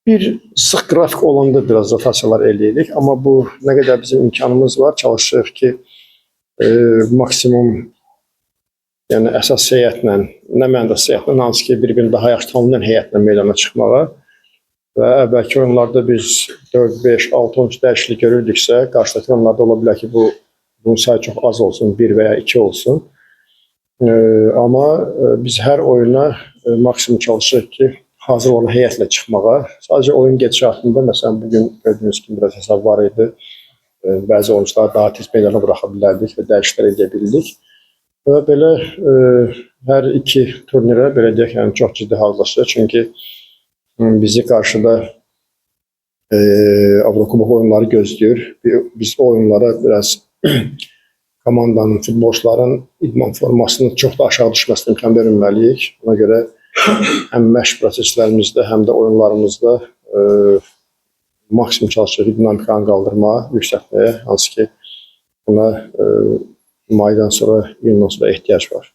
Bir sıx qrafik olanda biraz rotasiyalar eləyirik, amma bu nə qədər bizim imkanımız var, çalışırıq ki, maksimum, yəni əsas heyətlə, nə mənada heyətlə, hansı ki, bir-birini daha yaxşı tanıyan heyətlə meydana çıxmağa və əvvəlki oyunlarda biz 4, 5, 6 oyunçu dəyişiklik görürdüksə, qarşıdakı oyunlarda ola bilər ki, bunun sayı çox az olsun, 1 və ya 2 olsun. Amma biz hər oyuna maksimum çalışırıq ki, hazır olan heyətlə çıxmağa. Sadəcə oyun gedişatında, məsələn, bugün gördüyünüz kimi biraz hesab var idi. Bəzi oyunçuları daha tez meydana buraxa bilərdik və dəyişikliklər edə bildik. Və belə hər iki turnirə belə deyək, yəni çox ciddi hazırlaşırıq. Çünki bizi qarşıda Avrokubok oyunları gözləyir. Biz o oyunlara biraz komandanın, futbolçuların idman formasının çox da aşağı düşməsinə imkan verməliyik. Ona görə həm məşq proseslərimizdə, həm də oyunlarımızda maksimum çalışırıq dinamikanı qaldırmağa, yüksəltməyə, hansı ki buna maydan sonra, iyundan sonra ehtiyac var.